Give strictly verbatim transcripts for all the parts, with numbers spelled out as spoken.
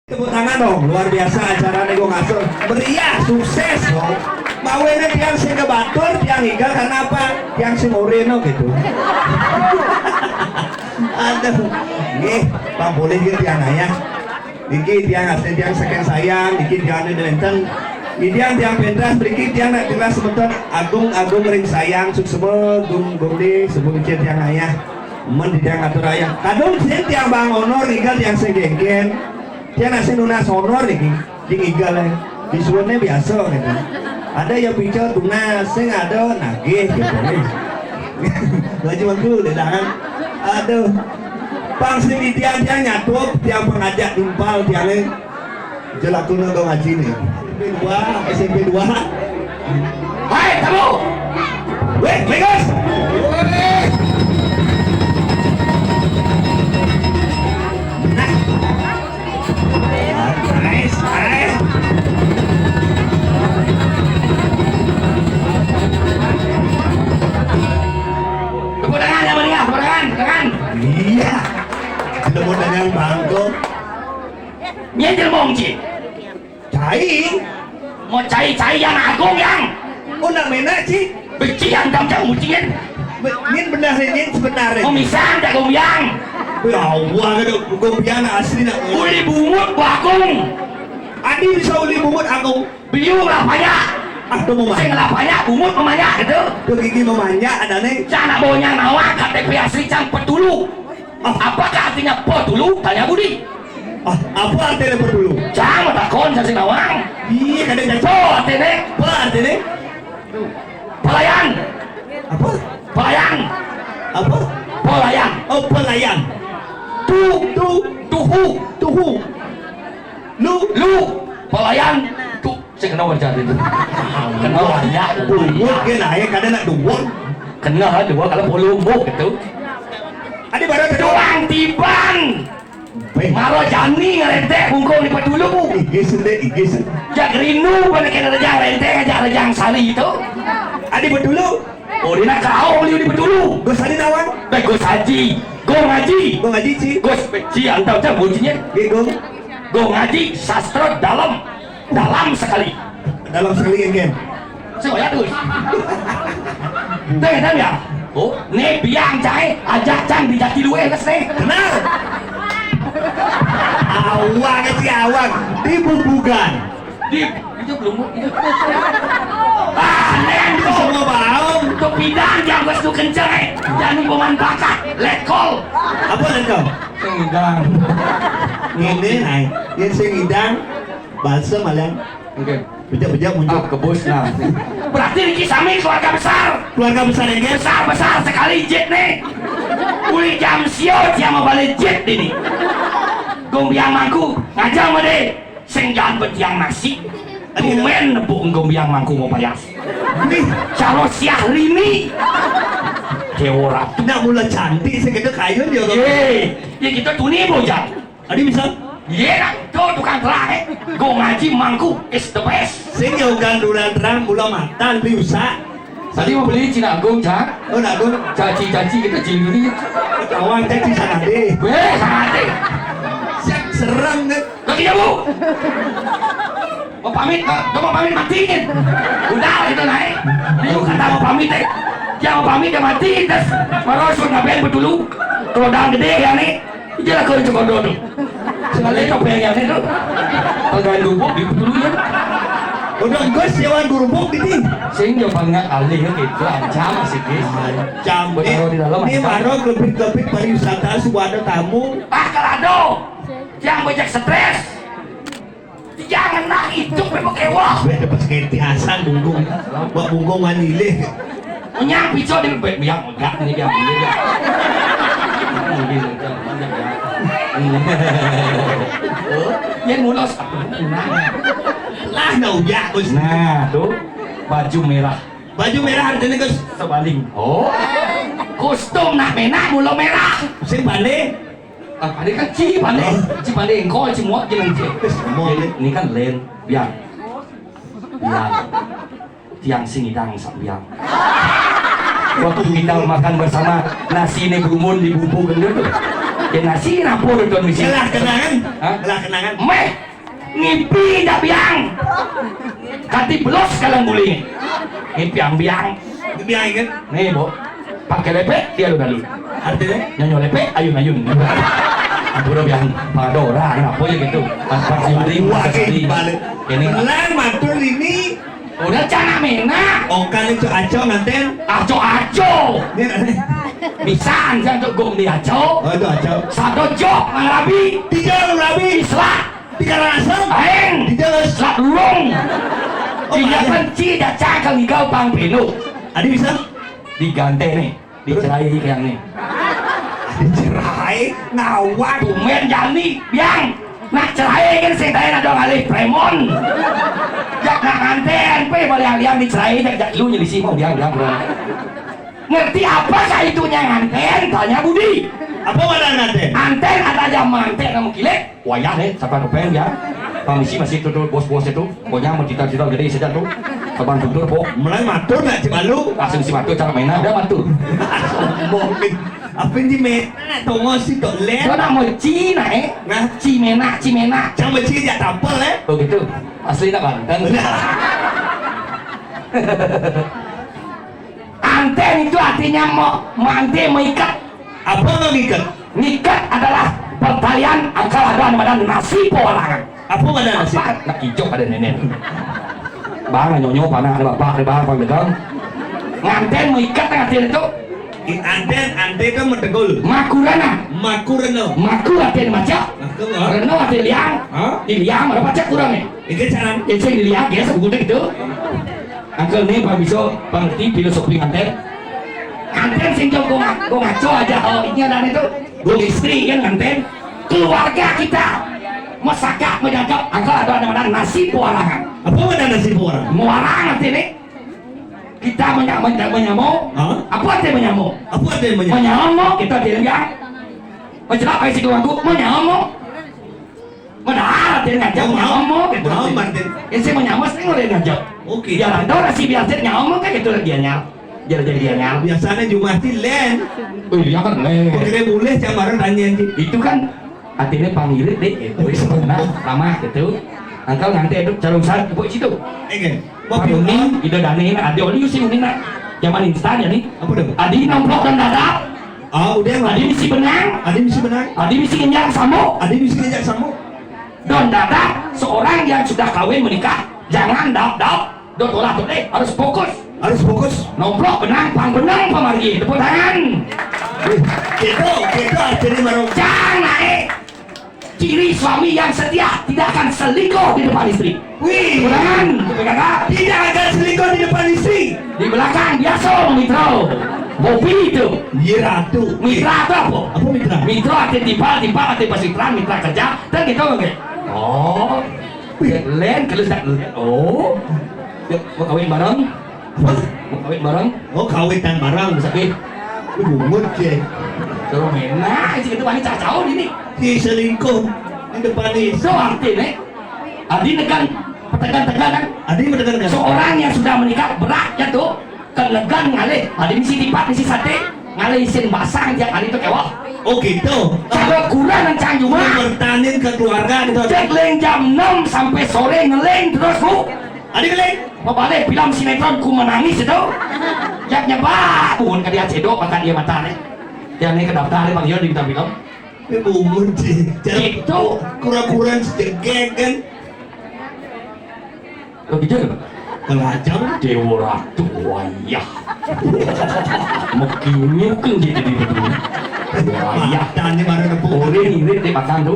Tepuk tangan dong, luar biasa acarane kok ngasor. Meriah, sukses dong. Mawene tiang sing kebatur, tiang igal karena apa? Tiang sing ore no gitu. Aduh, nggih, Bang boleh gitu tiang ayah. Niki tiang asli tiang saking Sayang, niki tiang anu wenten. Niki tiang tiang pentas, niki tiang nak jelas semeton agung-agung ring Sayang, suksema gung gung di sebut tiang ayah. Men di tiang atur ayah. Kadung sing tiang Bang Honor, igal tiang sing genggen. Tiang nak sing nunas honor niki, di ngigal e. Disuwunne biasa gitu. Ada yang pica tunas, sing ada nagih gitu nih. Baju mangku deh tangan. Aduh. Pang sing tiang tiang nyatup, tiang pengajak timpal tiang e. Jelakuna dong ngaji nih. S M P dua, S M P dua. Hai, kamu. Weh, Megas. Nah. Nice, nice. Tepuk tangan yang meriah, tepuk tangan, tepuk tangan. Iya. Tepuk tangan bangko. Nyetir mongci. Cai. Mau cai-cai yang agung yang. Oh, nak menak, Ci? Beci yang tam-tam mucingin. Be-, nyin benar, nyin sebenar. Mau misang tak gombiang. Ya Allah, kada gombiang nak asli nak. Uli bungut bakung. Adi bisa uli bungut aku. Biu lah banyak. Ah, tu mau sing lah banyak, bungut memanyak gitu. Tu gigi memanyak ada nih. Cak nak bonyang nawak, K T P asli cang petulu. Ah. Apakah artinya petulu? Tanya Budi. Ah, apa artinya petulu? Cang mau takon sasi nawang. Iya, kada cocok. Apa artinya? Apa artinya? Pelayan. Apa? Pelayan. Apa? Pelayan. Oh, pelayan. Tu, tu, tuhu, tuhu. Lu, lu, pelayan. Tu, saya kenal wajah itu. Kenal wajah. Bungut ke naik, kada nak duwun. Kenal dua kalau puluh gitu. Adi baru ada. Tuang tiban. Weh. Maro jani ngerentek bungkung di petulu. Igis ende, igis. Jak rindu pada kena rejang rentek, ajak rejang sali itu. Adi petulu. Oh, dia nak kau beli di petulu. Gus Adi nawang. Baik, Gus Haji. Gus Haji. Gus Haji, Ci. Gus Haji, antau cak bocinya. Nggih, Gung. Gus Haji, sastra dalam. Dalam sekali. Dalam sekali, nggih. Saya terus. Dengar ya? Oh, ni biang cai, ajak cang di jati dua, Gus, ni. Benar. Awang, Ci, awang. Di bubugan. Di, itu belum, itu. Ah, nen tu. Semua bau. Tu pidang yang Gus tu kencang, eh. Jangan paman bakar. Let call. Apa let call? Sing idang. Ngene, ai. Yen sing idang, balsem, alian. Oke. Bejak-bejak muncul. Ah, kebus, nah. Berarti niki sami keluarga besar. Keluarga besar, nggih. Besar, besar sekali jit nih. Uli jam sio, jam balik jit ini. Gombiang mangku, ngajang made. Sing jangan betiang nasi. Tumen nepuk gombiang mangku mau payas. Nih. Caro Syahrini. Dewa Ratu. Nak mula cantik, sing kita kayu dia. Ye, ya kita tuni bojang. Adi bisa? Iya, nak. Tuh tukang terang, eh. Go ngaji mangku is the best. Sing yo gandulan terang mula matan beli usak. Tadi mau beli Cina Agung, Cak. Oh, nak Agung. Caci-caci kita cili. Kawan caci sanade. Weh, sanade. Siap serang deh. Lagi ya, Bu. Mau pamit, eh, mau pamit matiin. Udah gitu naik. Dia kata mau pamit, eh. Dia mau pamit dia matiin, terus merosot ngapain dulu. Kalau udah gede ya nih. Iya lah, kau coba dulu. Sekali coba yang ini tuh. Pegang gubuk di dulu ya. Udah gus, jawan gurubuk ini. Sing yo banyak alih gitu, ancam sih, guys. Ancam. Betul, di dalam ini ancam. Maro lebih-lebih pariwisata sudah ada tamu. Ah, kalau ada. Yang banyak stres. Jangan nak itu memang kewah. Weh, dapat sekenti asal bungkung. Buat bungkung manilih. Nyang pico di bebek biang megak ini biang ini ya. Yang mulos. Lah, nah, ujak, Gus. Nah, tuh. Baju merah. Baju merah artinya, Gus. Sebaling. Oh. Kostum nak merah, mula merah. Sing balik. Ah, Pande kan Ci Pande. Ci Pande engkol, Ci Muak, Ci Nengce. Ini kan lain, biang. Biang. Tiang sing idang sak biang. Waktu kita makan bersama, nasi ini berumun di bubur gendut tuh. Generasi napo tu tuan misi? Lah kenangan. Hah? Lah kenangan. Meh, ngipi jak biang. Kati belos kalang guling. Ngipi ambiang. Ngipi biang kan? Nih, Bu. Pakai lepek, dia lu dalu. Artinya? Nyonyo lepek, ayun-ayun. Ampun, biang. Pada orang, kenapa ya gitu? Pas, pas, Wah, balik. Ini. Melang matur ini. Udah cana mena. Okan itu aco nganten. Aco-aco. Ini. Bisan, saya tu gum di aco. Oh, itu aco. Satu jok, ngarabi. Tiga ngarabi. Islah. Tiga rasa. Aing. Tiga rasa. Selat lurung. Oh, iya. Penci, daca, kang igau, pang pinu. Adi bisa? Digante nih. Dicerai kayak nih. Dicerai, ngawat. Tumben jani, biang. Nak cerai kan sing tanya ada ngalih premon. Jak nak nganten, pe balik alian dicerai, jak, jak lu nyelisi mau biang, biang, biang. Ngerti apa sih itunya nganten? Tanya Budi. Apa mana nganten? Anten ada jam manten kamu kilik. Wayah deh, siapa kepeng ya? Pamisi masih tutur bos-bos itu. Pokoknya mau cita-cita gede saja tuh. Kapan tutur po? Mulai matur nak cik malu. Langsung si matur cara mainan, udah matur. Mungkin. Apa yang di mena? Tunggu si tok len. Kau nak mau Cina eh? Nah, Cimena, Cimena. Cang beci jak tampil eh? Oh gitu. Asli nak Banten. Udah. Anten itu artinya mau mante, meikat. Apa mau ngikat? Ngikat adalah pertalian angkal ada nama dan nasi polangan. Apa ada nasi? Apa? Nak hijau ada nenek. Bang, nyonyo, panah ada bapak, ada bang, bang, dagang. Nganten meikat nganten itu. Di anten, anten itu metegul. Makurana. Makureno. Maku artinya macam. Maku, ha? Reno artinya liang. Ha? Di liang ada pacak kurang ni. Itu cara. Itu yang di liang, ya, sebut gitu. Angkel ni, Pak Biso, Pak ngerti filosofi nganten. Nganten sing jauh gua, gua ngaco aja, oh, ini ada itu. Gua istri kan nganten. Keluarga kita, masakat, menjaga, angkel ada nama nasi puarangan. Apa ada nasi puarangan? Muarang nanti ni. Kita menya-, menya-, menyamo. Ha? Apa arti menyamo? Apa arti menyamo? Menyamo, kita tidak. Menjelak, kayak si gua, menyamo. Padahal dia ngajak nyamuk gitu. Nyamuk, Martin. Ya, saya mau nyamuk, saya ngajak. Oke. Ya, ada orang sih biasa nyamuk kan gitu dia nyal. Jadi, jadi dia nyal. Biasanya jumlah ti len. Oh, iya kan, len. Kira boleh jam bareng tanya, Ji. Itu kan artinya pangirit deh, gitu. Sebenarnya ramah gitu. Angkal nganti itu carung sat, kepok situ. Iya. Pak Uni, ida dane ini, ada oli usin ini nak. Zaman instan ya nih. Apa tu? Adi nomplok dan dadap. Ah, udah lah. Adi misi benang. Adi misi benang. Adi misi kenyang samuk. Adi misi kenyang samuk. Don dadap, seorang yang sudah kawin menikah, jangan dap-dap, don olah tu deh, harus fokus. Harus fokus. Nomplok benang, pang benang, pamargi. Tepuk tangan. Wih, gitu, gitu artinya baru. Jangan naik. Ciri suami yang setia tidak akan selingkuh di depan istri. Wih. Tepuk tangan untuk P K K. Tidak akan selingkuh di depan istri. Di belakang biasa mitro. Kopi itu. Iya, Ratu. Mitra itu apa? Apa mitra? Mitra arti timpal, timpal arti pasitran, mitra kerja. Dan gitu, oke. Oh. Wih. Len, kalau tak, oh. Yuk, mau kawin bareng? Apa? Mau kawin bareng? Oh, kawitan bareng. Bisa, Pi. Lu bungut, Cie. Kalau main, nah, itu itu paling cacau ini. Si selingkuh di depan ni. So, arti ni. Adi nekan, petekan-tekan kan? Adi petekan-tekan. Seorang yang sudah menikah, berat jatuh. Kan nekan ngalih. Adi misi tipat, misi sate. Ngalih isin basang tiap hari tu kewah. Oh, gitu. Cara kurang dan cang cuma. Bertanin ke keluarga gitu. Cek leng jam enam sampai sore ngeleng terus, Bu. Adi ngeleng. Pabalik film sinetron ku menangis itu. Jak nyebak, bukan ke dia cedok, makan dia mata ni. Yang ni ke daftar ni, Bang Yon, di bintang film. Ini bungut sih. Itu. Kura-kura sejegek kan. Lo bijak apa? Kalau aja. Dewa Ratu wayah. Mungkin mungkin jadi di betul. Wayah. Tanya mana tu? Orang irit dia makan tu.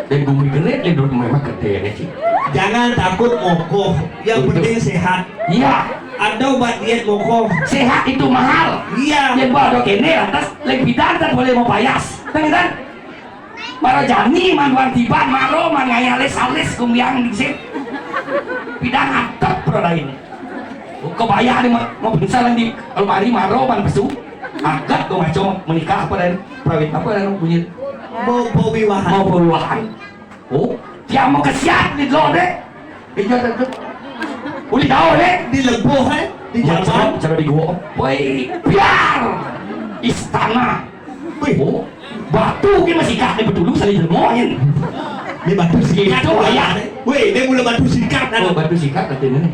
Dan bumi gerit dia duduk memang gede ni, Cik. Jangan takut mokoh. Yang penting sehat. Iya. Ada obat diet mokoh. Sehat itu mahal. Iya. Yang buat ada kene atas, lebih dan tak boleh mau payas. Kan, kan? Mara jani man wan tiban maro man ngaya alis-alis kumbiang di sini. Pidang atep pro lain. Kebaya ni mau, mau pensalan di almari maro man pesu. Agat tu macam menikah apa dan prawit apa dan bunyi. Mau, mau wiwahan. Mau wiwahan. Oh, dia mau kesiat di lo deh. Iya, tentu. Uli tahu deh. Di lebuh eh. Di jalan. Cara di gua. Woi, biar istana. Wih. Oh. Batu gé masikat di Betulu salin jelema nyen. Né batu sikat. Gitu, aya. Wéh, né mula batu sikat, oh, batu sikat katanya.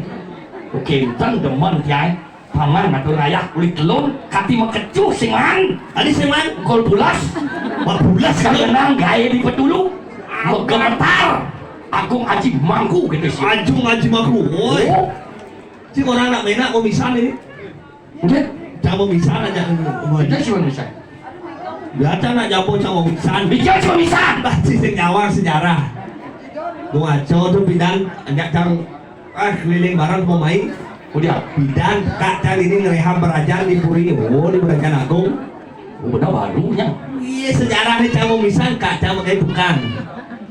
Oké, énten demen tiang. Paman matur ayah kulit telun, kati makecuh sing maan. Tadi sing maan? Engkol pulas. Mak pulas. Kang Genang gaé di Betulu. Gemetar. Agung Aji Mangku gitu sih. Agung Aji Mangku. Woi. Oh. Cing orang nak menak mau misan ini. Udah. Cang mau misan aja. Udah sih mau misan. Biasa nak japo cang mau misan. Bicara cang mau misan. Pasti sing nyawang sejarah. Mau ngaco tuh pidan, ajak cang, ah, keliling bareng mau main. Udah. Pidan, Kak Cang ini ngerehab berajan di Puri. Oh, di Berajan Agung. Oh, benar barunya. Iya, sejarah nih cang mau misan, Kak Cang, eh, bukan.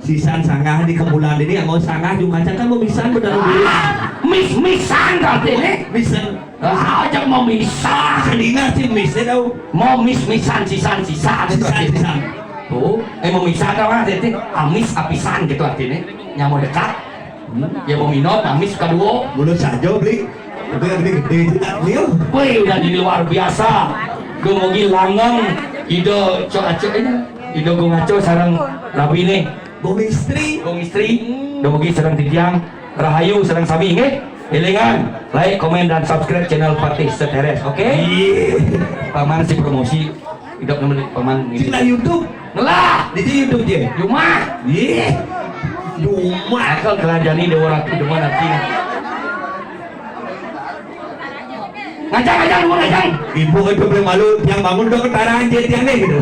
Sisan sanggah di kebulan ini, mau sanggah juga cang kan mau misan benar dulu. Ah, mis-misan berarti nih. Misan. Ah, ajak mau misan. Seninga sih misnya tau. Mau mis-misan, sisan-sisan. Sisan-sisan. Tuh, eh, mau misan tau kan, artinya amis apisan gitu artinya. Nyamuk dekat. Hmm, ya mau minum, amis suka duo. Mulut saja, beli. Tapi yang gede-gede itu tak liu. Wih, udah di luar biasa. Dumugi langeng, Ida Cok Acok ini. Ida Gung Acok sareng Rabi nih. Gung Istri. Gung Istri. Dumugi sareng titiang. Rahayu sareng sami, nggih. Élingan, like, komen, dan subscribe channel Patih Seteres, oké? Iya. Paman si promosi, hidup nemen paman ini. Cina YouTube. Ngelah. Di YouTube dia. Rumah. Iya. Rumah. Akal kelanjani dewa ratu dewa nanti. Ngajang, ngajang, dulu ngajang. Ibu itu belum malu, tiang bangun udah ketaran je tiang nih gitu.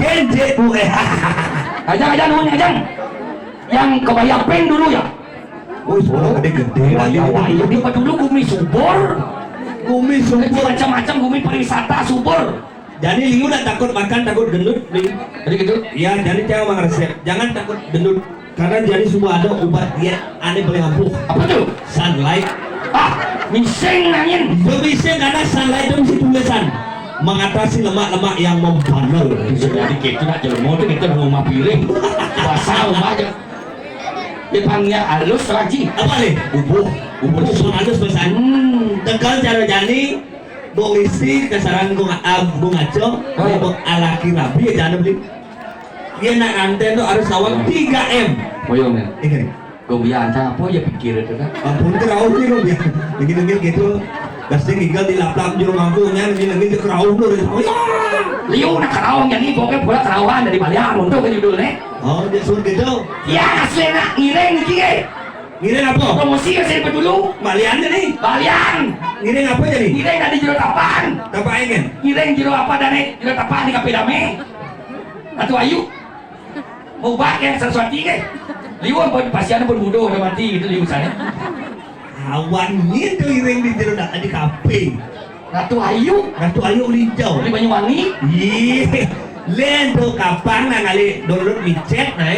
Kenje bu eh. Ngajang, ngajang, dulu ngajang. Yang kebaya pink dulu ya. Oh, sekolah gede-gede. Wah, iya, wah, iya. Di Bedulu gumi subur. Gumi subur. Macam-macam gumi pariwisata subur. Jadi liu dah takut makan, takut gendut, liu. Jadi gitu. Iya, jadi jangan mang resep. Jangan takut gendut. Karena jadi semua ada ubat diet ané paling ampuh. Apa tuh? Sunlight. Ah, mising nangin. Itu mising karena sunlight itu mesti tulisan mengatasi lemak-lemak yang membandel. Bisa jadi gitu nak jelema tuh kita rumah piring. Basah rumah aja. Dia panggil halus lagi. Apa nih? Bubuh. Bubuh halus pesan. Hmm. Tegal cara jani. Bung Istri kasareng Bung, ah, Bung Acong, ah. Bung Alaki Rabi ya jangan beli. Dia nak nganten tuh harus lawan tiga M. Boyong ya. Ini. Gue biar ancang apa ya pikir itu kan. Ampun kerauh nih gue biar. Begini-begini gitu. Pasti tinggal di laptop juru mangkunya, begini-begini kerauh lu. Liu nak kerauh jadi pokoknya pula kerauhan dari Balian untuk ke judulnya. Oh, dia suruh gitu. Ya asli nak ngiring nih. Ngiring apa? Promosi ke sini dulu. Balian nih. Balian. Ngiring apa jadi? Ngiring dari jero tapan. Tapan kan? Ngiring jero apa dan jero tapan di kafe dame. Ratu Ayu. Mau pakai sesuatu ke? Liwat pun pasian pun bodoh udah mati gitu liwat sana. Awan ini tuh ngiring di jero di kafe. Ratu Ayu. Ratu Ayu Linjau. Di Banyuwangi. Iya. Lain tuh kapan nang kali download micet nah.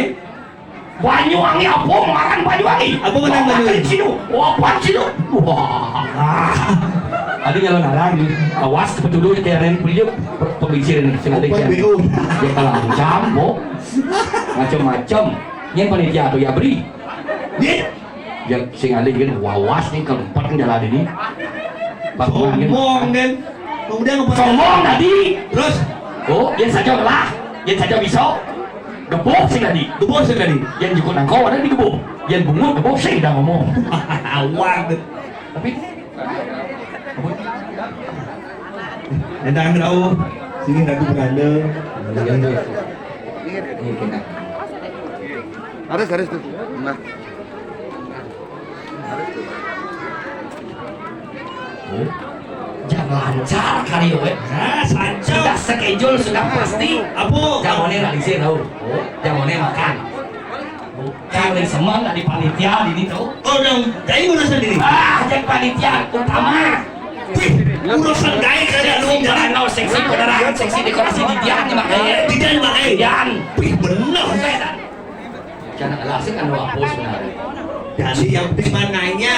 Banyuwangi apa? Ngaran Banyuwangi. Apa ngaran Banyuwangi? Cino. Apa Cino? Wah. Ada jalan arah nih. Awas betul dulu keren punya pemikir nih. Sengaja. Ya kalau macam, bo. Macam-macam. Yang panitia tuh ya beri. Nih. Ya sing alih kan wawas nih kalau empat kan jalan ini. Sombong kan. Kemudian sombong tadi. Terus? Oh, yang saja lah. Yang saja bisa. Gebuh sing tadi. Gebuh sing tadi. Yang jukut nangkau ada di gebuh. Yang bungut gebuh sing dah ngomong. Awak. Tapi Endang rauh, sini ragu beranda. Harus, harus tuh. Nah. Jangan lancar kali ya, weh. Nah, sanco. Sudah schedule, sudah pasti. Apa? Jangan lah di sini tahu. Jangan makan. Kawin semua nggak di panitia ini tuh. Oh, dong, jadi urusan ini. Ah, jadi panitia utama. Wih, urusan gaib kada lu jalan. Kalau seksi kendaraan, seksi dekorasi di dia nih makanya. Di dia makanya. Dian. Wih, bener. Jangan kelasnya kan dua puluh sebenarnya. Jadi yang penting mananya.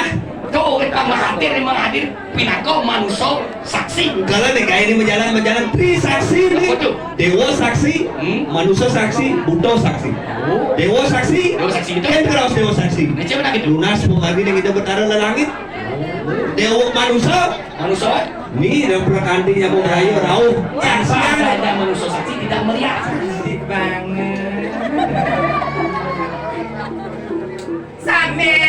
Tuh, kita menghadir, menghadir. Pinaka manusa saksi. Kalau nih kayak ini menjalan menjalan tri saksi nih. Apa tuh? Dewa saksi, hmm? Manusa saksi, buta saksi. Oh. Dewa saksi, dewa saksi itu kan terus dewa saksi. Ini siapa lagi tuh? Lunas pengabdi yang kita bertaruh di langit. Oh. Dewa manusa, manusa. Nih, udah pernah kandinya mau rayu, rauh. Yang siang. Ada manusia saksi tidak melihat. Cantik banget. Sambil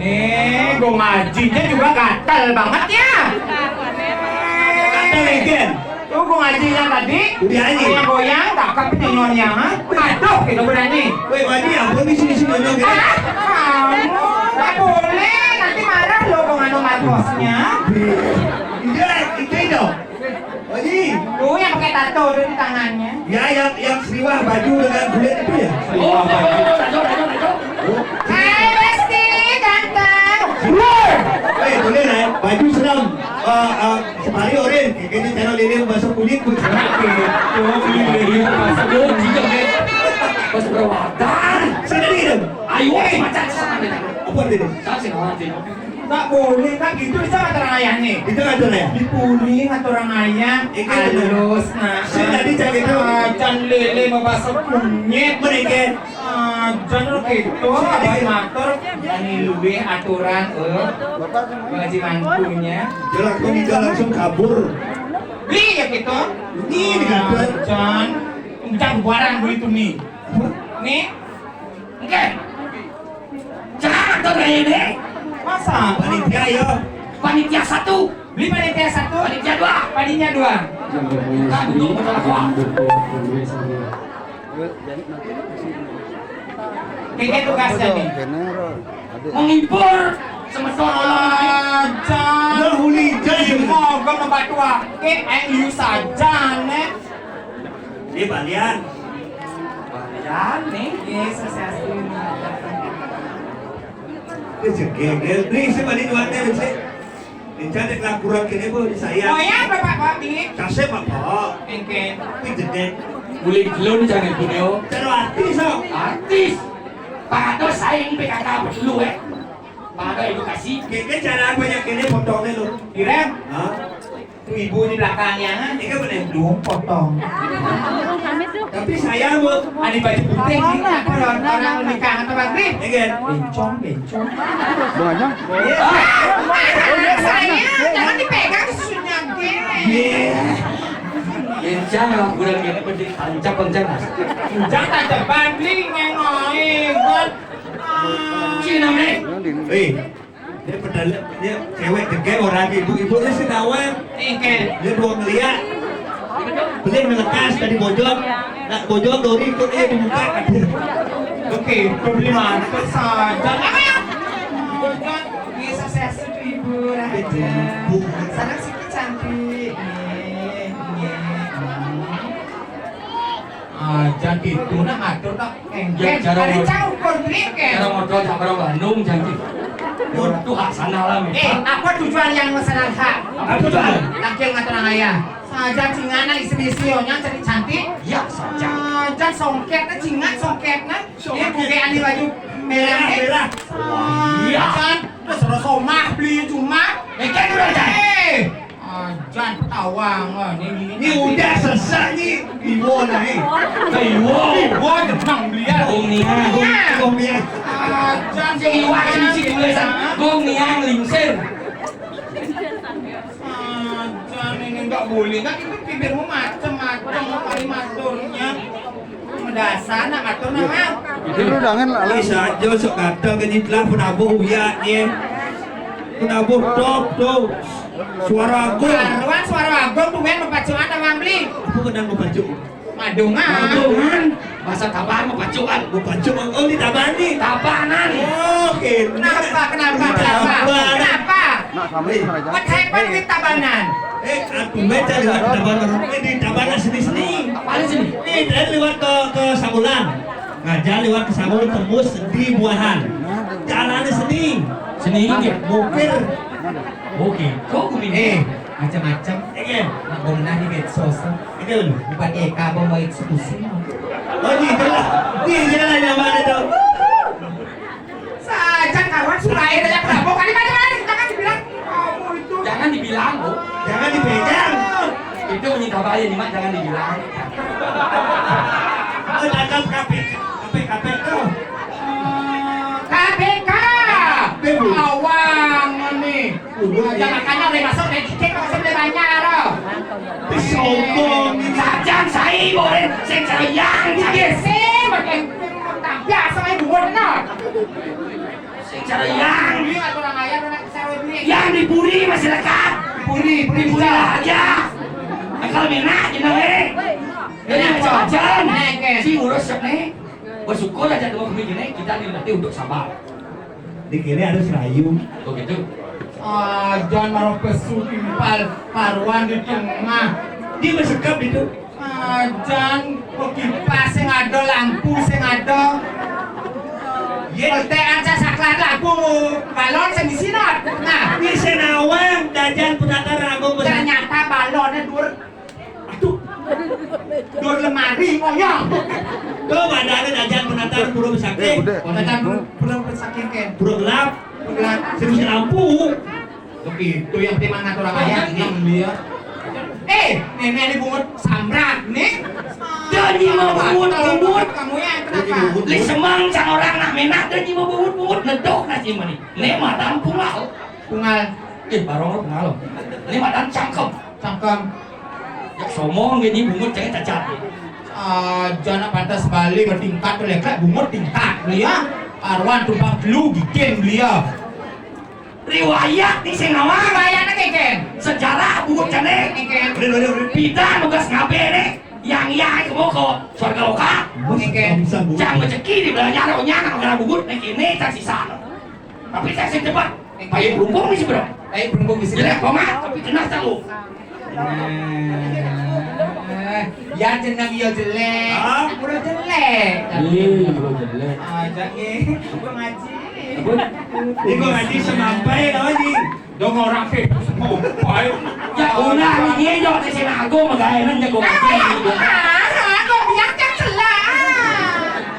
Nih, Gung Hajinya juga gatel banget ya. Gatel, Ken. Tuh, Gung Hajinya tadi. Udah, Haji. Goyang-goyang, cakep nih nyonya, ha? Aduh, gitu berani. Weh, Haji, ampun, di sini, sini, nyonya. Ah, kamu, nggak boleh. Nanti marah loh, Gung Anu Markosnya. Iya, itu, itu. Haji. Tuh, yang pakai tato tuh di tangannya. Ya, yang, yang seliwah baju dengan kulit itu ya? Oh, oh, oh, oh, tato, tato, tato. Hai, Besti, ganteng. Eh, boleh lah ya. Baju serem. Eh, eh, Separi oren, kayaknya cara lele basah kulit, Bu. Oke, tuh, lele basah kulit, iya, men. Pas berwadah. Sini dong. Ayo, eh, macam sana. Apa tadi? Saya sih, orang sih. Tak boleh, tak gitu, bisa ngatur ayah nih. Itu ngatur ayah? Dipuling ngatur ayah. Itu bener. Halus, nah. Sini tadi cak itu. Ah, jangan lele basah kulit. Mereka. Ah, jangan gitu, abah matur, ini luwih aturan, eh. Bagi mantunya. Jalan, kok dia langsung kabur. Beli ya gitu. Ini dikabur. Ah, jangan, jangan barang begitu nih. Nih. Oke. Jangan tuh kayak ini. Masa? Panitia, ya. Panitia satu. Beli panitia satu. Panitia dua. Panitia dua. Kan dua, betul, Pak. Ini tugasnya nih. Menghibur semeton orang. Ajan. Lah, uli jan. Semoga membantu akeh, ayo saja, nek. Ini balian. Balian, nih. Yesus, Yesus. Ini jegegel. Nih, sih, balik dua teh, sih. Ini cantik laporan kene, Bu, di saya. Oh ya, Bapak Bobby. Kasih, Bapak. Engke. Ini jedek. Mulai dulu nih, jangan ibu, yo. Cara artis, oh. Artis. Pak Ato saing P K K dulu, eh. Pak Ato edukasi. Keke cara apa yang kene potongnya, lo? Direm. Hah? Tuh ibu di belakangnya, kan? Ini kan bener. Dong, potong. Tapi saya, Bu. Ada baju putih, nih. Apa orang, orang nikah atau maghrib? Iya, kan? Bencong, bencong. Bung Ajang? Iya. Ah, saya, jangan dipegang susunya, geng. Iya. Bencong, lah, udah gini, penting tancap, bencong, lah. Jangan tancap, banding, yang lain, kan? Ah. Cina, nih. Eh, dia pedale, dia cewek degek orang ibu-ibu ini sinawan. Engke. Dia dua ngeliat. Beli melekas tadi bojong. Nak bojong dori ikut dia dibuka. Oke, beli mantu saja. Apa ya? Bojong, bisa saya setuju ibu raja. Sana siki cantik. Nih, nih. Ah, jadi itu nak ngatur tak? Ya, cara ada modal. Cara ukur duit, kan? Cara modal tak pernah Bandung, jadi. Itu hak sana lah, eh, apa tujuan yang masalah hak? Apa tujuan? Laki yang ngatur ayah. Saja cingana isi-isi, oh, yang cantik-cantik. Ya, saja. Ah, jan songket, nah, cingat songket, nah. Dia pakai ani baju merah, merah. Iya. Kan terus terus omah beli cuma. Mikir udah, Jan. Eh, ajan ketawang, ah, ini, ini. Ini udah selesai nih. Iwo naik. Iwo. Iwo tenang beli ya. Gong niang. Gong, gong niang. Ajan sing iwak sing sing tulisan. Gong niang lingsir. Ajan ini nggak boleh. Kan itu bibirmu macem-macem kali maturnya. Dasar nak matur nama. Itu lu dangan lalu. Bisa aja sok kata ke nyitlah penabuh uyak ni. Penabuh top tu. Suara agung. Karuan suara agung tu main mepacuan nama beli. Apa kena mepacu? Madungan. Madungan. Bahasa Tabanan mepacuan. Mepacuan. Oh, di Tabanan ni. Tabanan. Oh, kena. Kenapa? Kenapa? Kenapa? Tabanan. Kenapa? Nak sama ni, Raja. What happened with Tabanan? Eh, aku baca lewat Tabanan. Eh, di Tabanan sini-sini. Apa sini? Ni, dia lewat ke, ke Sabulan. Raja lewat ke Sabulan, tembus di Buahan. Jalan sini. Sini, okey. Bukir. Okey. Kau bukir. Eh, macam-macam. Eh, ya. Nak benar di medsos. Itu. Bukan Eka bawa eksekusi. Oh, gitu lah. Ni jalan yang mana tu? Saja kawan surai dari aku lapor. Kali mana-mana, jangan dibilang. Kamu itu. Jangan dibilang, Bu. Jangan dipegang. Itu bunyi tabaya ni, Mak, jangan dibilang. Oh, tangkap K P K, K P K tu. K P K. Awang ni. Aja makanya udah masuk dari tiket kok saya banyak tu. Sombong ini. Saja saya boleh sing sayang. Biasa makin biasa main buat nak. Sing cara yang, yang di Puri masih lekat. Puri, Puri, Puri aja. Kalau minat, you know, eh. Jadi macam-macam. Si urus ni. Bersyukur aja dua kami gini, kita dilatih untuk sabar. Di kiri ada serayu. Oh, gitu. Ah, jangan marah pesu timpal paruan di tengah. Dia bersekap itu. Ajan, kok kipas sing ada, lampu sing ada. Ye, tekan cah saklar lampu, balon sing disinot. Nah, ini senawang, dajan penata rambut besar. Ternyata balonnya dur. Aduh. Dur lemari, ngoyong. Tuh, badannya dajan penata pura besakit. Eh, udah. Dajan pura besakit, kan. Pura gelap. Pura gelap. Sing isi lampu. Begitu yang penting mana orang kaya, yang dia. Eh, nenek ini bungut samrat nih. Dia ni mau bungut, bungut. Kamu ya, kenapa? Li semang sang orang nak menak, dia ni mau bungut, bungut, nedok nasi mani. Ni madan pungal. Pungal. Eh, barong pungal. Ni madan cangkem. Cangkem. Ya, somong ni bungut, jangan cacat. Ah, jangan pantas balik bertingkat tu, lekat bungut tingkat tu ya. Arwan tumpang telu gigin belia. Riwayat ni sing awal. Riwayat ni, Ken. Sejarah buku cenik. Ken. Udah, udah, udah. Pita nugas ngabe ni. Yang iya ke moko. Suarga loka. Ken. Jangan rezeki di belanja rohnya nak kena bugut ni kini tak sisa. Tapi tak sing cepat. Payu berhubung ni seberang. Payu berhubung ni seberang. Jelek banget, tapi kena tahu. Nah, ya jeneng ya jelek. Hah? Udah jelek. Iya, udah jelek. Aja nggih. Gua ngaji. Apa? Ini gua ngaji semampai tau, Ji. Dong orang sih semampai. Ya udah, ini yo di sini aku magaenan jago ngaji. Ah, aku biar kan celah.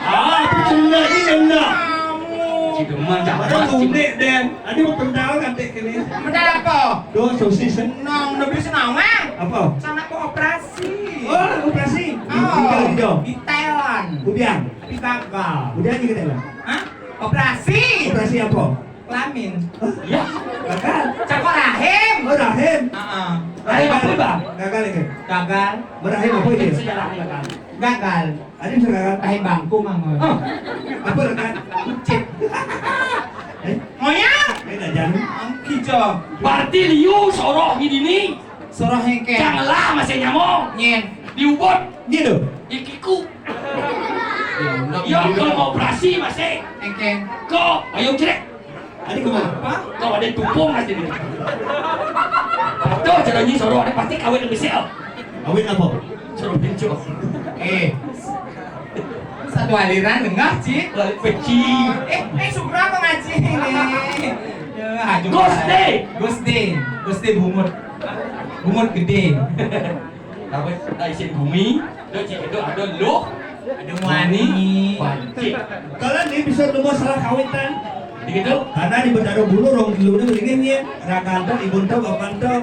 Ah, aku celah, ini celah. Kamu. Cideman, Ada jangan unik, Den. Tadi mau pentol kan, Dek, ini? Pentol apa? Duh, sosis. Senang, udah beli senang, Mang. Apa? Sana aku operasi. Oh, operasi? Oh, hijau, hijau. Di Thailand. Kemudian? Tapi gagal. Kemudian di Thailand? Hah? Operasi. Operasi apa? Kelamin. Hah? Ya. Gagal? Cakok rahim. Oh, rahim. Heeh. Rahim apa, Bang? Gagal ini. Gagal. Berahim apa ini? Sejarah gagal. Gagal. Ada sekarang. Tahi bangku, Mang. Oh. Apa rekan? Kucit. Eh? Ngoyak. Eh, dah jangan. Kijo. Berarti liu soroh di dini. Soroh engke. Janganlah masih nyamuk. Nyen. Diubut. Nyen tu. Ikiku. Yo, kalau mau operasi masih. Engke. Kok, ayo cerek. Tadi ku mah. Apa? Kau ada tumpung aja ni. Tuh, caranya soroh ada pasti kawin lebih siap. Kawin apa? Soroh pinjol. Eh. Satu aliran dengar, Ci. Balik peci. Eh, eh, Sukra apa ngaji ini? Ya, aduh. Ghost Day. Ghost Day. Ghost Day bungut. Bungut gede. Dapat isin bumi, tu cik itu ada luh, ada muani. Pancik. Kalau ni bisa nombor salah kawitan. Begitu? Karena di Betara Buru rong kilo ini beringin ya. Rakanto, ibunto, bapanto.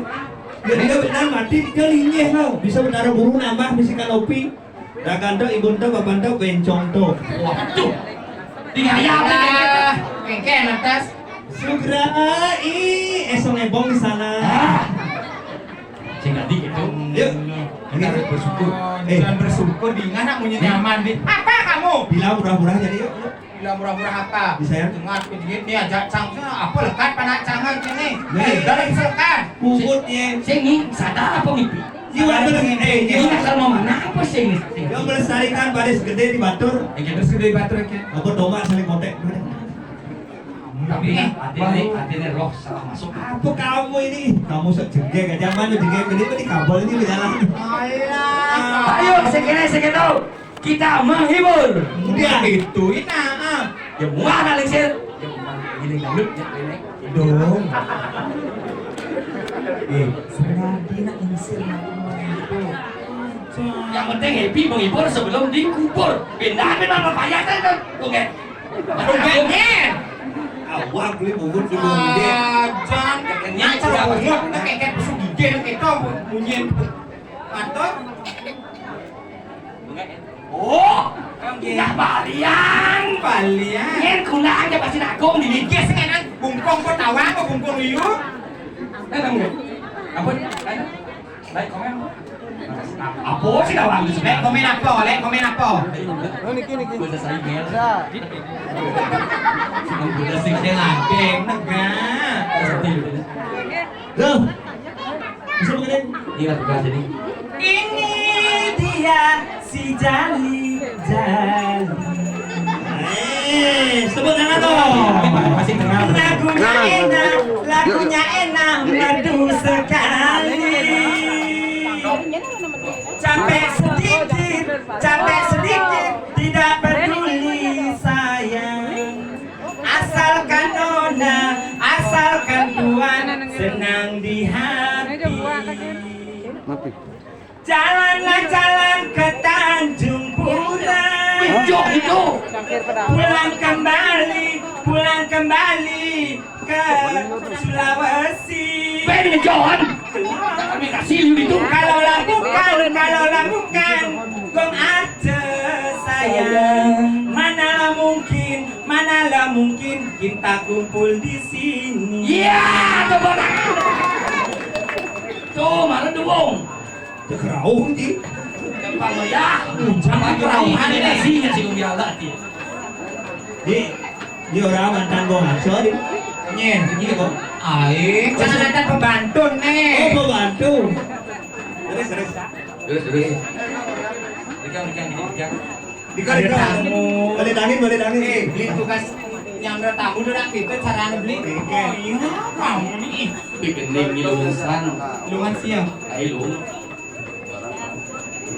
Ya dia benar mati, dia linggih mau. Bisa Betara Buru nambah bisi kanopi. Rakanto, ibunto, bapanto, bencongto. Waduh. Di gaya apa? Kengken atas. Sugra, ih, esong ebong di sana. Ah. Sing tadi gitu. Yuk. Kita harus bersyukur. Eh. Jangan bersyukur, di mana punya nyaman di. Apa kamu? Bilang murah-murah jadi yuk. Bilang murah-murah apa? Bisa ya? Dengar kejengit nih aja cang apa lekat panak cangan sini. Nih. Eh, dari selekat. Puput ya. Sing ini sadar apa mimpi? Jiwa beli, eh, jiwa. Ini asal mau mana apa sih ini? Yang melestarikan baris gede di batur. Eh, terus gede di batur ya. Apa domba saling kotek. Tapi hati ini, hati ini roh salah masuk. Apa kamu ini? Kamu sejengge aja mana jengge gede di kabel ini berjalan. Alah. Ayo, sekene sekene. Kita menghibur. Ya itu ina. Ah. Ya muah nak lingsir. Ya muah ini dangdut ya ini. Dong. Eh, sebenarnya nak lingsir nak muah itu. Yang penting happy menghibur sebelum dikubur. Pindah pindah apa ya kan? Oke. Oke. Awak beli bubur di bumi. Jangan. Yang cerobong nak kayak busuk gigi nak itu bunyi. Atau Oh, nggih. Balian. Balian. Yen gunaan ya pasti agung di. Iki sing enak bungkung kok tawang kok bungkung liu. Enak nggih? Ampun. Baik, komen apa? Apa sih tawang itu? Lek komen apa? Lek komen apa? Oh, niki, niki. Bahasa saya. Sudah sing lagi negak. Loh, bisa begini? Iya, sudah sini. Ini dia si Jali Jali. Eh, sebut nama tuh. Masih kenal. Lagunya enak, lagunya enak, merdu sekali. Capek sedikit, capek sedikit, tidak peduli sayang. Asalkan nona, asalkan tuan senang di hati. Jalanlah jalan ke Tanjung Pura. Pulang kembali, pulang kembali ke Sulawesi. Kalau lakukan, kalau lakukan, kong aja sayang. Manalah mungkin, manalah mungkin kita kumpul di sini. Iya, tepuk tangan. Tuh, mana tuh, Wong? Cek rauh, Ji. Gampang ya. Ucap kerauhan ini sih, ya, sih, biala, Ji. Ji, Ji, orang mantan gua ngaco, Ji. Nyen, ini kok. Aing, jangan ada pembantu nih. Oh, pembantu. Terus, terus. Terus, terus. Pegang, pegang, pegang, pegang. Di kali tamu. Balik angin, balik angin. Eh, beli tugas nyamber tamu tuh nak gitu caranya beli. Oh iya, kamu nih. Di gending di lulusan. Lulusan siap. Ayo lu.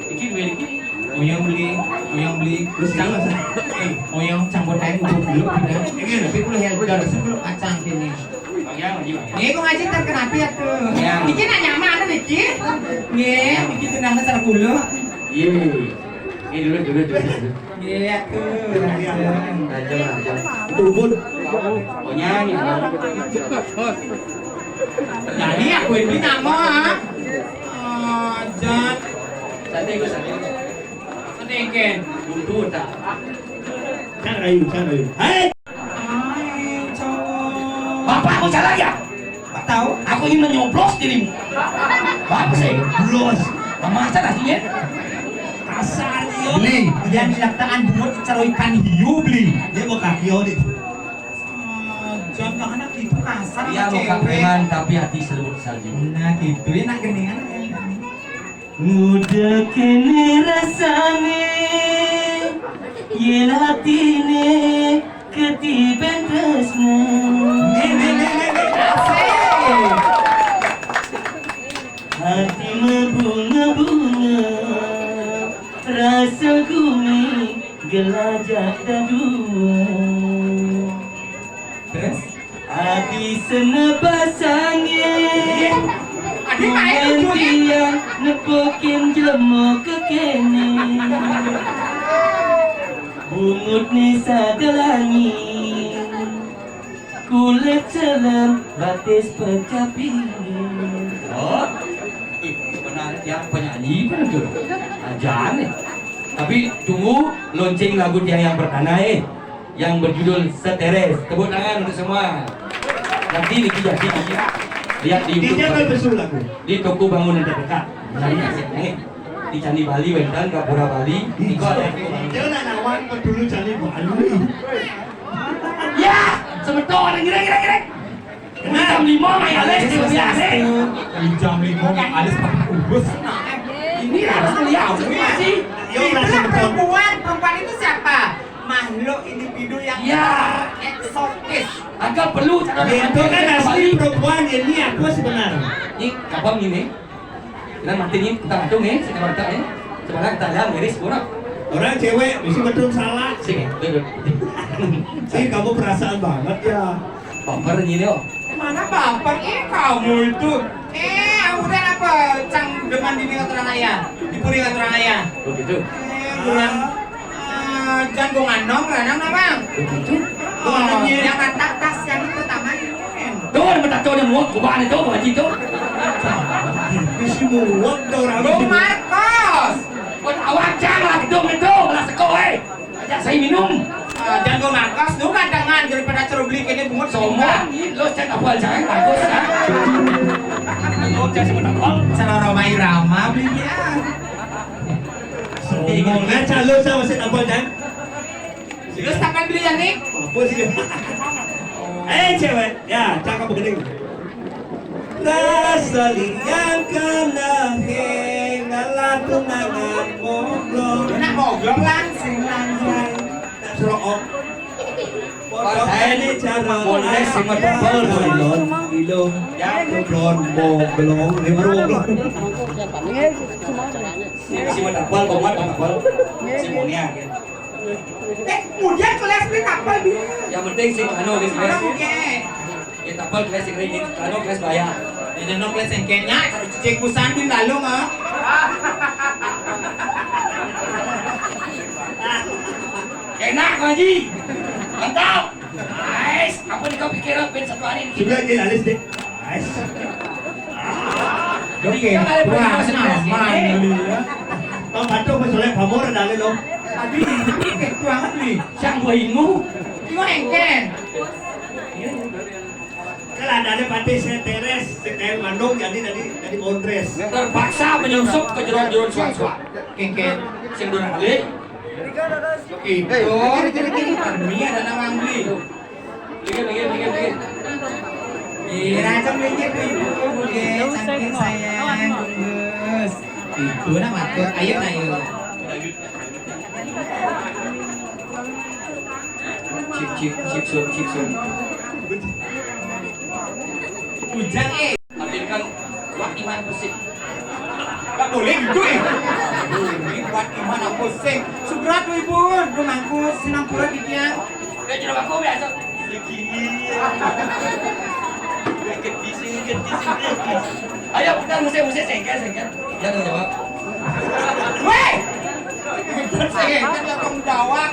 Iki duwe iki. Oyong beli, oyong beli. Terus jangan. Eh, oyong campur kain udah dulu kita. Ini tapi perlu helder sebelum kacang kini. Ini kok ngaji terkena api ya tuh. Ya. Iki nak nyaman ada iki. Nggih, iki tenang secara kulo. Iya. Ini dulu, dulu, dulu, dulu. Iya tuh. Raja, raja. Tubun. Oh, nyanyi. Nyanyi aku ini nama. Ah, jan. Santai, Gus, santai. Santai, Ken. Buntu, tak. Cang rayu, cang rayu. Hai. Hai, cowok. Bapak mau jalan ya? Nggak tahu. Aku ingin menyoblos dirimu. Bagus ya? Blos. Masa nasinya? Kasar, yo. Beli. Yang dilaktaan buat caro ikan hiu, beli. Dia mau kaki, oh, di. Ah, jangan anak itu kasar. Iya, sama muka cewek. Preman, tapi hati selimut salju. Nah, gitu ya, nak gendingan. Nguda kene rasane, yen atine ketiben tresno. Nih, nih, nih, nih, nih. Asik. Hati mebunga-bunga, rasa gumi gelajak dadua. Terus? Ati senebasange. Adi main lucunya. Tiang nepokin jelema kekene. Bungut ni sadelangi. Kulit celem batis pecah piring. Oh, eh, sebenarnya tiang penyanyi pun tu. Ajar nih. Tapi tunggu launching lagu tiang yang pertama, eh, yang berjudul Seteres. Tepuk tangan untuk semua. Nanti Niki jadi lihat di YouTube. Dia kan besul lagu. Di toko bangunan terdekat. Cari kasetnya, eh. Di Candi Bali wénten, Gapura Bali. Iko ada. Dia nak nawar ke dulu Candi Bali. Ya, semeton, ngiring, ngiring, ngiring. Jam lima main alis, dia biasa. Jam lima main alis, pakai ubus. Ini harus kuliah, masih. Yo, itu lah perempuan, perempuan itu siapa? Makhluk individu yang, ya, eksotis. Agak perlu cara. Itu kan asli perempuan, ini apa sebenarnya? Ini apa ini? Kita mati nih, kita ngatung nih, kita mata nih. Coba kita jalan miris, kurang. Orang cewek, bisa betul salah. Sini, duduk. Sih, kamu perasaan banget ya. Baper gini, oh. Mana baper? Eh, kamu itu. Eh, udah apa? Cang demen di orang ayah, di puri orang ayah. Begitu. Eh, bulan. Ah, jangan gua ngandong, ranang, Abang. Begitu. Oh, yang kata tas yang pertama ini. Tuh, ada tato ada muak, gua itu, Pak Haji itu. Bisi muak tuh orang. Bung Marcos. Buat awak cang lah, gedung itu, lah seko, eh. Ajak saya minum. Ah, jangan gua Marcos, lu gantengan daripada cerobli kene bungut. Sombong, ih, lo cek apa aja yang bagus, ya. Lo cek sama tampal. Cara Rhoma Irama beli dia. Sombong, nah, calo sama si tampal, Jan. Terus takkan beli ya nih? Apa sih? Eh, cewek, ya, cakep begini. Rasa liang kana he ngala tunangan moglong. Nak moglong langsing langsing. Nak serok. Padahal ini cara Bondes sama tebal, Boy. Ilon, ilon. Ya, moglong, moglong. Ini baru moglong. Ini si Matapal, Komat, Matapal. Si Monia, gitu. Eh, kemudian kelas beli kapal dia. Yang penting sih, anu, di sini. Oke. Ya, kapal kelas yang ini, anu, kelas bayar. Ya, jangan kelas yang kayaknya, cek busan bin lalu, mah. Enak, Pak Haji. Mantap. Nice. Apa nih kau pikiran, Ben, satu hari ini? Sudah, dia lalis deh. Nice. Oke, wah, aman kali ya. Bang Batuk, Mas Soleh, Pamor, ada lo. Tadi, banget nih. Siang gua ingu. Ingu engken. Kalau ada, ada pati seteres, seteres mandung, jadi tadi, tadi mondres. Terpaksa menyusup ke jeruan-jeruan suang-suang. Engken. Sing durang kali. Itu. Ini ada nama Angli. Lagi, lagi, lagi, lagi. Iya, cang lagi tuh ibu, bu, cantik sayang, bungkus. Ibu nak matur, ayo, ayo. Cik, cik, cik, sun, cik, sun. Ujang, eh. Ambilkan Wak Iman Pesik. Gak boleh gitu, eh. Ini Wak Iman apa sih? Sugra tuh, ibu, lu mangku, sinang pura di tiang. Ya, jeruk aku biasa. Lagi. Gede sih, gede sih, gede. Ayo, kita musik, musik, sengkel, sengkel. Ya, tanggung jawab. Weh! Sengkel, tanggung jawab.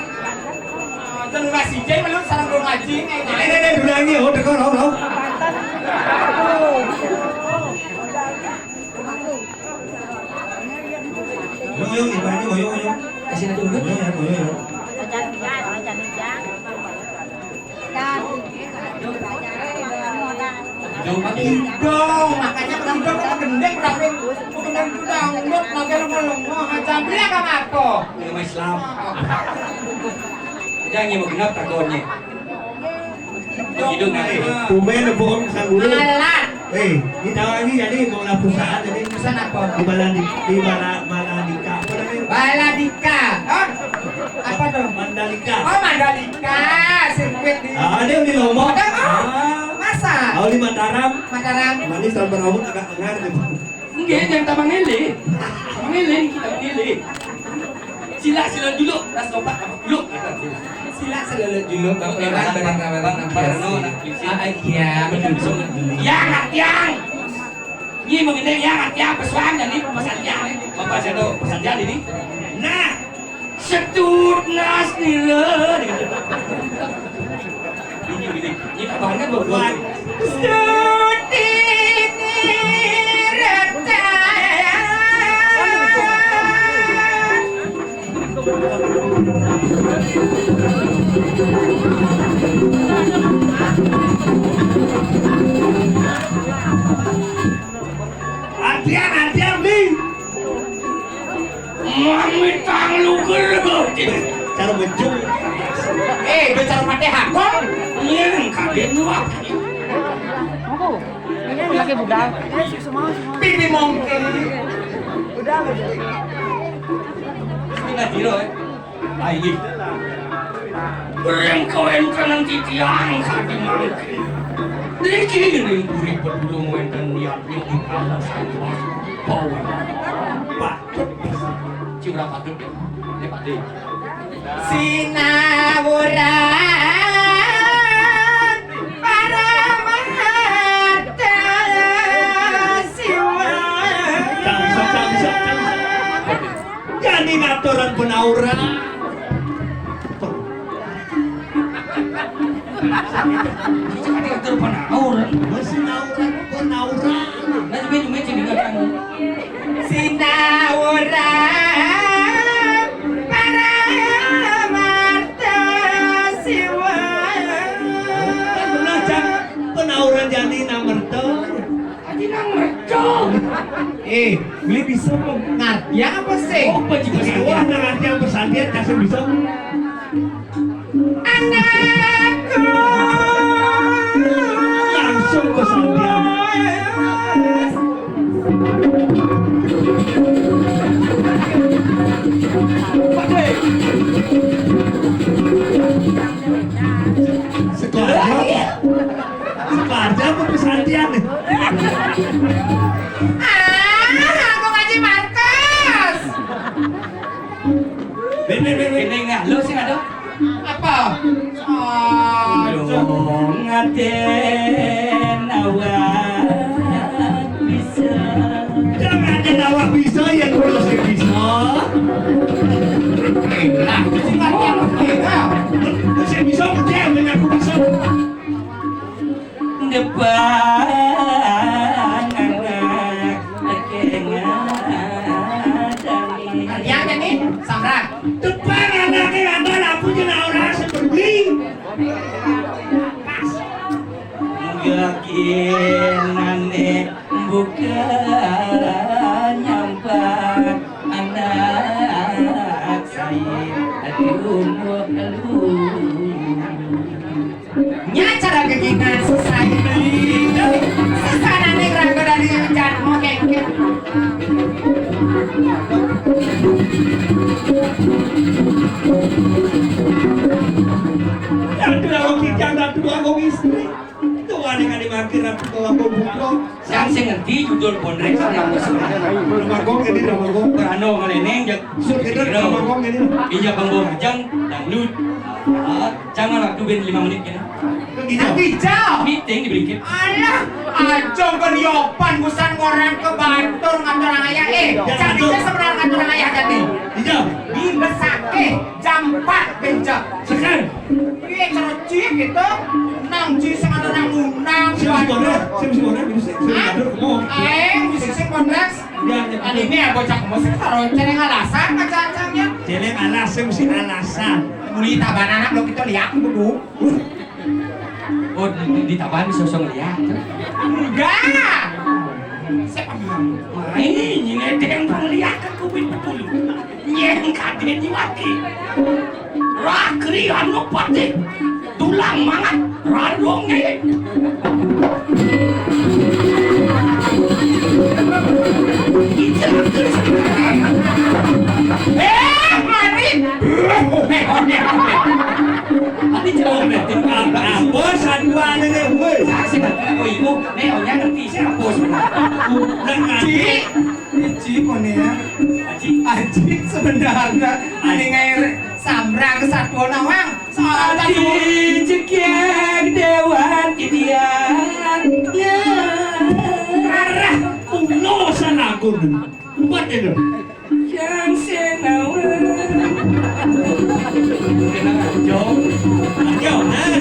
Jangan ngasih, jangan melulu sarang dong ngaji. Ini, ini, ini, dulu lagi, oh, dengar, oh, oh. Yo, yo, ibaratnya, yo, yo, yo. Kasih aja dulu. Yo, yo, yo, yo. Ajar dia, ajar dia. Dan Dong, makanya penduduk kita gendek, tapi bukan dari penduduk, makin lemah-lemah aja. Beli agama apa? Agama Islam. Jangan mau genap takonnya. Hidup nanti. Tumben, Bung, sang guru. Alah. Eh, kita lagi jadi mau lah perusahaan jadi. Perusahaan apa? Di Baladika, di Bala-, Baladika. Apa namanya? Baladika. Hah? Apa tuh? Mandalika. Oh, Mandalika. Sirkuit di. Ah, dia di Lombok. Ah, masa? Oh, di Mataram. Mataram. Manis tanpa rambut agak engar gitu. Enggak, jangan tambah ngele. Tambah ngele, kita ngele. Sila, sila dulu, ras tobat apa dulu? Sila, sila dulu, Bang Preman, bareng-bareng. Ah, iya, betul, betul. Ya, nggak tiang. Ini mengenai ya, nggak tiang, pesuang, jadi pesan tiang, nih. Bapak saya tuh, pesan tiang ini. Nah, setut nas nila. Ini Ini, ini tambahan kan buat gua. Studi nirata. Artian, artian, Bli. Mami tang lu gelo. Cara bejung. Eh, udah cara pakai hakon. Iya, kadén lu apa? Apa? Ini lagi budal. Pipi mongke. Udah, udah. Ini nggak gilo, ya. Ayo. Ring kawéntenan titiang kadi mangké. Niki ring puri pedulung wénten niat nyuki kala santos. Bawa. Patut. Cing ora patut. Ini Pak Dé. Sinawuran Paramaharta Siwa. Cang, bisa, cang, bisa, cang, bisa. Jani ngaturan penauran. Itu kan ngatur penauran. Masih nauran, penauran. Nah, tapi cuma jadi kan. Sinauran para marta siwa. Kan benar, Cang. Penauran jani namerta. Aji nang mercon. Eh, beli bisa ngarti apa sih? Oh, baju pesantren. Wah, nang ngarti yang pesantren, kasih bisa. Anakku. Langsung pesantren. Pak Dé. Sekolah. Sekarja apa pesantian nih? Ah, aku ngaji Markus. Bene, bene, bene, nggak lo sih ada. Apa? Ah, dong ngaten awak bisa. Jangan ada awak bisa yang kurus yang bisa. Nah, itu sih nggak yang bisa. Terus yang bisa percaya dengan aku bisa. Depan anak kengadang. Artinya apa nih? Samrak. Depan anak kengadang aku jenah orang seperti. Yakinane bukan nyampat anak saya. Aduh, aduh. Nya cara gegingan susah. Susah nane raga dari hujan. Oke, oke. Ratu Agung Kijang, Ratu Agung Istri. Tuan yang ada mampir Ratu Agung Putra. Yang sing ngerti judul Pondrek sama musuh. Ratu Agung ini, Ratu Agung. Berano ngeleneng, jak. Sur kita Ratu Agung ini. Iya, Bang Bong Ajang, dangdut. Ah, jangan waktu ben lima menit kena. Hijau. Hijau. Meeting di Bringkit. Alah, aja ben yopan busan ngorang ke batur ngatur ayah. Eh, jangan sebenarnya ngatur ayah tadi. Hijau. Di besake jam empat bencak. Sekan. Iya, cerocik gitu. Nang ji sing ada nang undang. Siapa sih bodoh? Siapa sih bodoh? Ini sih, siapa sih bodoh? Ngomong. Eh, musisi Pondrek. Iya, iya. Kan ini ya bocah musik taruh celeng alasan macam-macamnya. Celeng alasan, mesti alasan. Muli taban anak lo kita lihat dulu. Oh, di, di, di taban sosok lihat. Enggak. Siapa bilang? Main, ini ada yang pernah lihat ke kuping betul. Nyeng kaden nyuwati. Rakri anu patih. Tulang mangan radonge. Eh, mari. Eh, oke, oke. Tadi jauh, Mbak. Apa saduane, woi? Saya sih nggak tahu, Ibu. Nih, Onya ngerti siapa sebenarnya. Nah, Ci, Ci, mana ya? Aji. Aji sebenarnya. Ini ngair sambrang satu nawang. Soal tadi. Aji cekiak dewan idian. Ya. Arah kuno sana aku. Buat itu. Yang senawan. Jom. Jom, eh.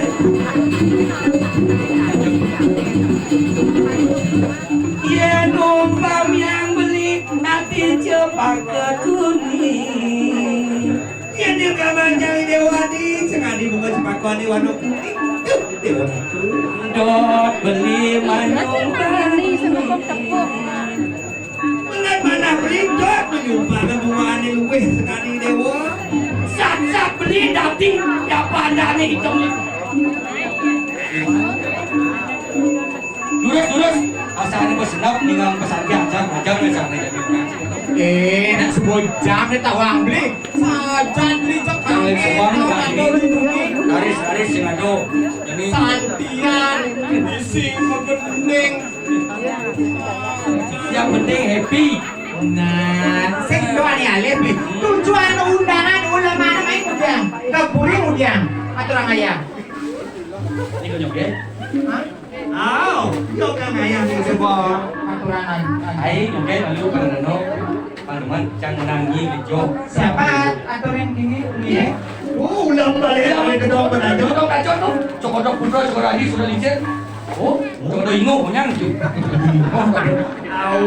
Nyai Déwa di, cekadi bunga cepakone warna kuning. Duh, Déwa. Dot beli manyung. Menan manah beli dot menyumpah bunga ane luwih sekadi Déwa. Sat-sat beli dadi dapandane item. Lurus, lurus. Asane wis senep ningang pesantren aja, aja wis ane jadi. Eh, nak sebojang ni tawang beli. Sajan beli cek. Jangan semua nih, Kak, ini. Laris, laris sing ado. Jadi santian, bisi, bening. Yang penting happy. Nah, sing doa ni alih beli. Tujuan undangan ulama main udiang. Keburi udiang. Aturang ayah. Ini konyol, ya? Hah? Aw, yo kang ayah sing sebo. Aturan. Ai, oke, lalu Pak Reno, Pak Numan, cang menangi bejo. Siapa aturan gini? Iya. Oh, ulang balik, balik ke dong, benajo. Dong kacau tuh, cokodok putra, cokodok adi, sudah lincir. Oh, cokodok ingo, punya lucu.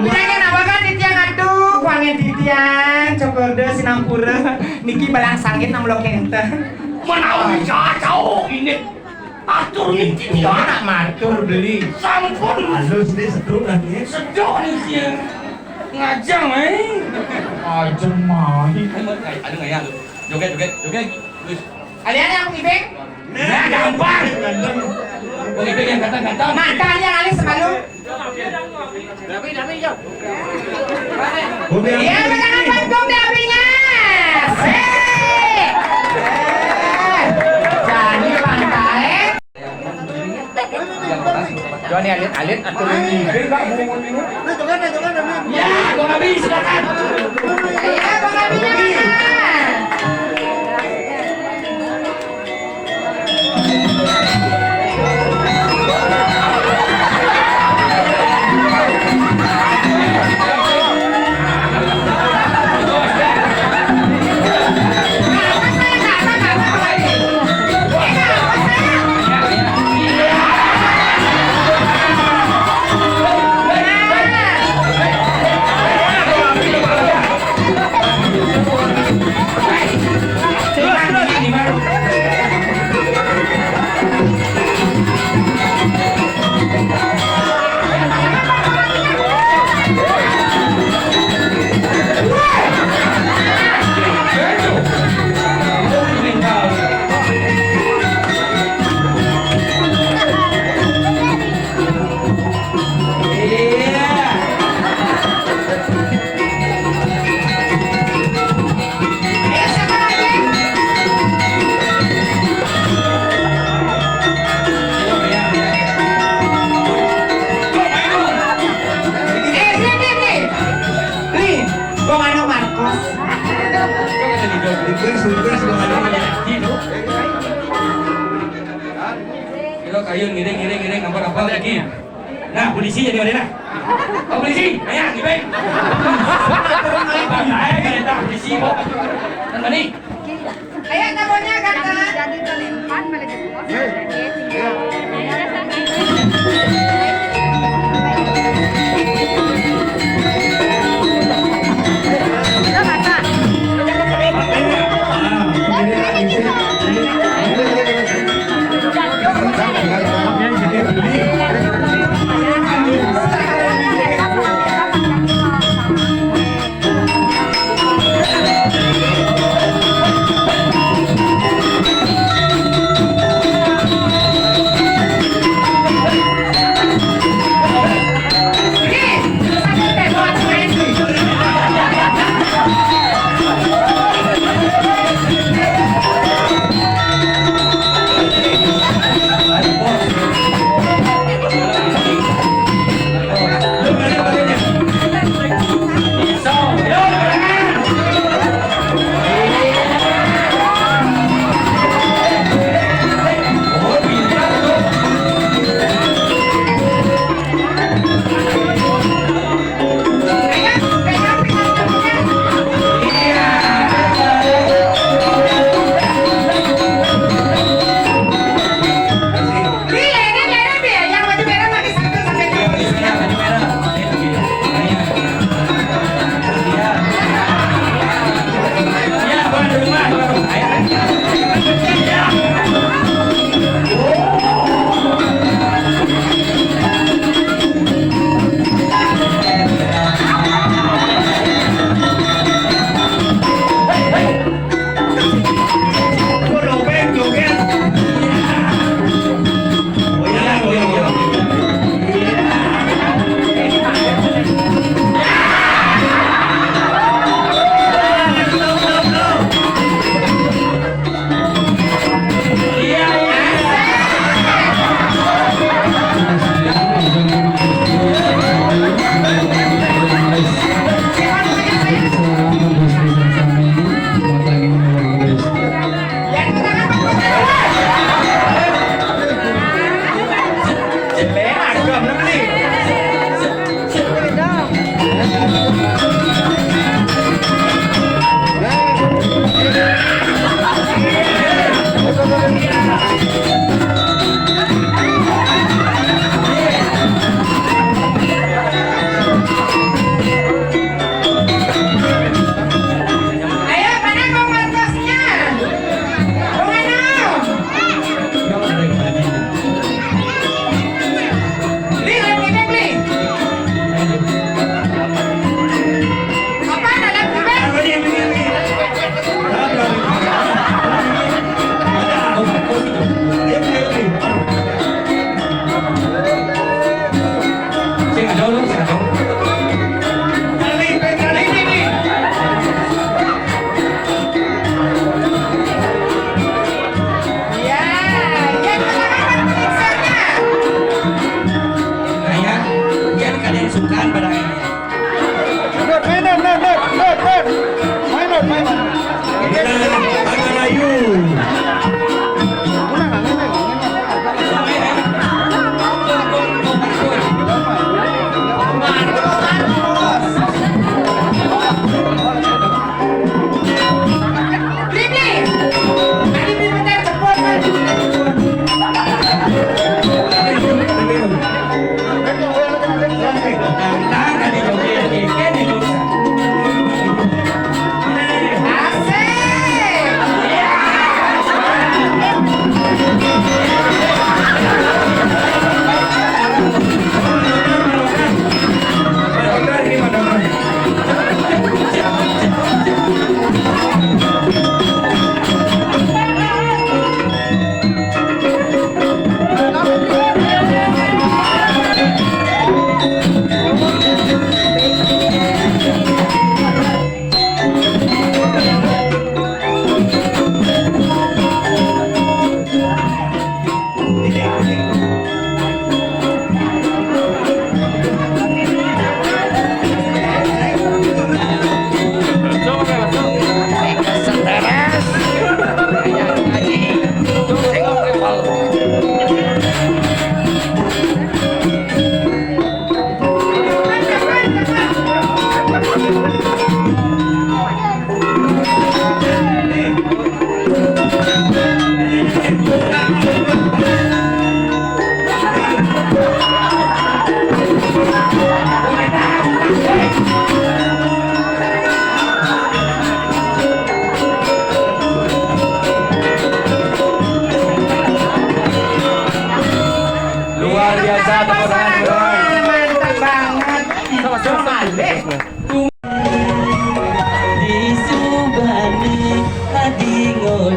Jangan apa kan titiang atuh, kuangin titiang, cokodok sinampura, niki balang sangit nang lo kente. Menawi cacau ini. Atur niki dia. Anak matur beli. Sampun. Halus ni seduk lagi. Seduk ni dia. Ngajang, eh. Ajeng mai. Aduh, ngayal. Joget, joget, joget. Terus. Kalian yang ibing? Nah, gampang. Bang Ibing yang ganteng-ganteng. Mantap yang alis semalu. Iya, menang apa dong dapingnya? Sik. Eh, jadi pantai. Joni alit-alit aturin ini. Ya, Bang Abi, silakan. Iya, Bang Abi, silakan. Kira kayu ngiring, ngiring, ngiring, nampak, nampak lagi. Nah, polisi jadi mana nah? Oh, polisi, ayo, gimana? Ayo, kita polisi, kok. Kan mana? Ayo, tamunya, Kakak. Jadi, jadi,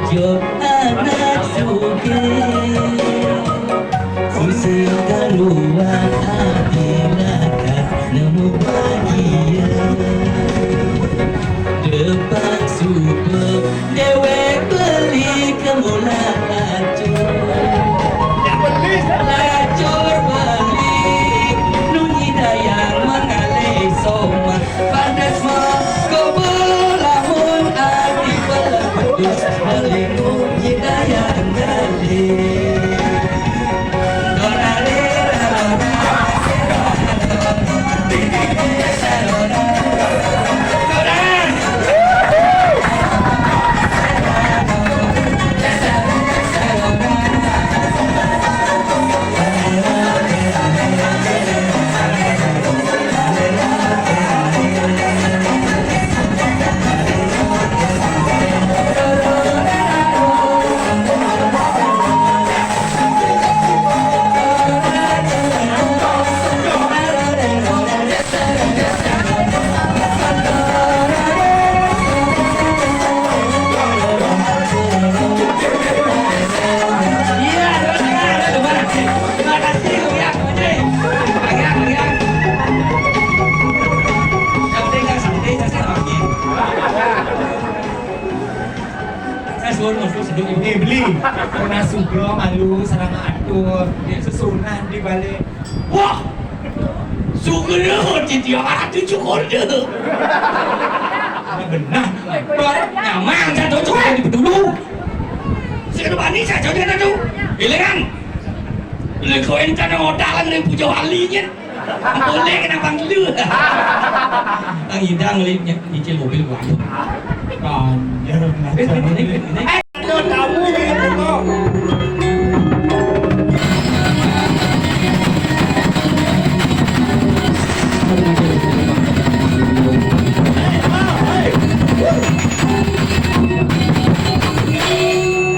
Jok anak sugih, sing kaluar ati lakat nemu bahagia. Depan suba dewek beli kemula lacur. Lacur beli nunyi dayang mengalih somah. Pantes mengko belamun ati pelebus melingkup nyidayang gali. Saya suruh masuk sedikit. Eh, beli. Kena sugra malu sareng atur. Dia sesunan di balik. Wah! Sugra titiang atu cukur dia. Benar. Nyamang satu cukur di dulu. Saya bani saya cukur satu. Giliran. Leko entan odalan dari Puja Wali nyen. Boleh kena panggil. Tang idang li nyicil mobil gua. Panjer. Ada tamu di rumah.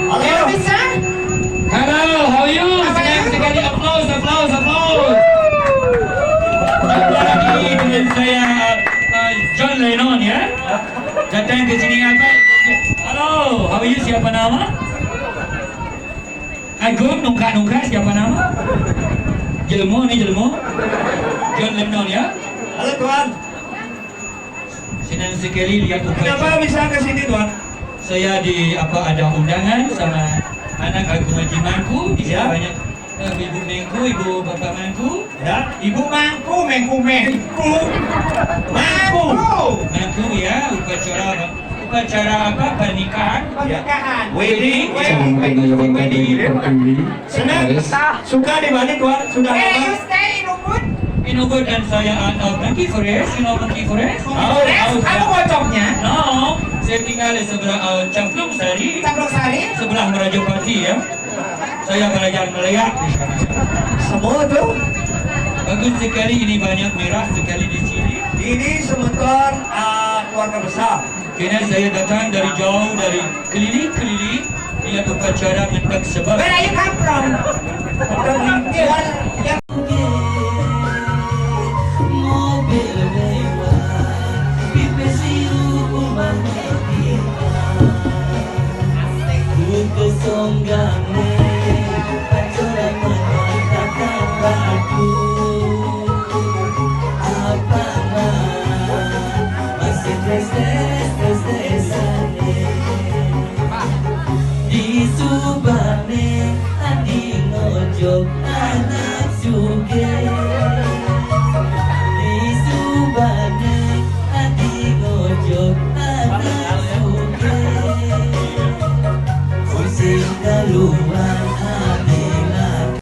Halo. Hello, how are you? How are you? Sekali, sekali applause, applause, applause. Satu lagi dengan saya, uh, John Lennon, ya. Datang ke sini apa? Halo, how are you? Siapa nama? Agung, nungkak-nungkak, siapa nama? Jelmo ni, Jelmo. John Lennon, ya. Halo, Tuan. Senang sekali lihat muka. Kenapa bisa ke sini, Tuan? Saya di, apa, ada undangan sama anak Agung Haji Mangku. Di sini banyak, eh, Ibu Mengku, Ibu Bapak Mangku. Ya, Ibu Mangku, Mengku, Mengku. Mangku. Mangku, ya, upacara apa? Upacara apa? Pernikahan? Pernikahan. Wedding. Wedding. Senang. Suka di Bali, Tuan? Sudah lama? Stay in Ubud? In Ubud dan saya, uh, Monkey Forest. You know Monkey Forest? Oh, kamu bocoknya? No, saya tinggal di sebelah, uh, Cangklung Sari. Cangklung Sari? Sebelah Merajapati, ya. Saya belajar melihat di sana. Semua tu? Bagus sekali, ini banyak merah sekali di sini. Ini semeton, uh, keluarga besar. Kena saya datang dari jauh, dari keliling-keliling, lihat upacara ngentek sebab. Where are you come from? Mobil mewah, pipis iu kumbang kita. Ku kesonggane, pacoran menontakan batu. Apa mah masih tes tes tes tesane. Di subane adi ngojok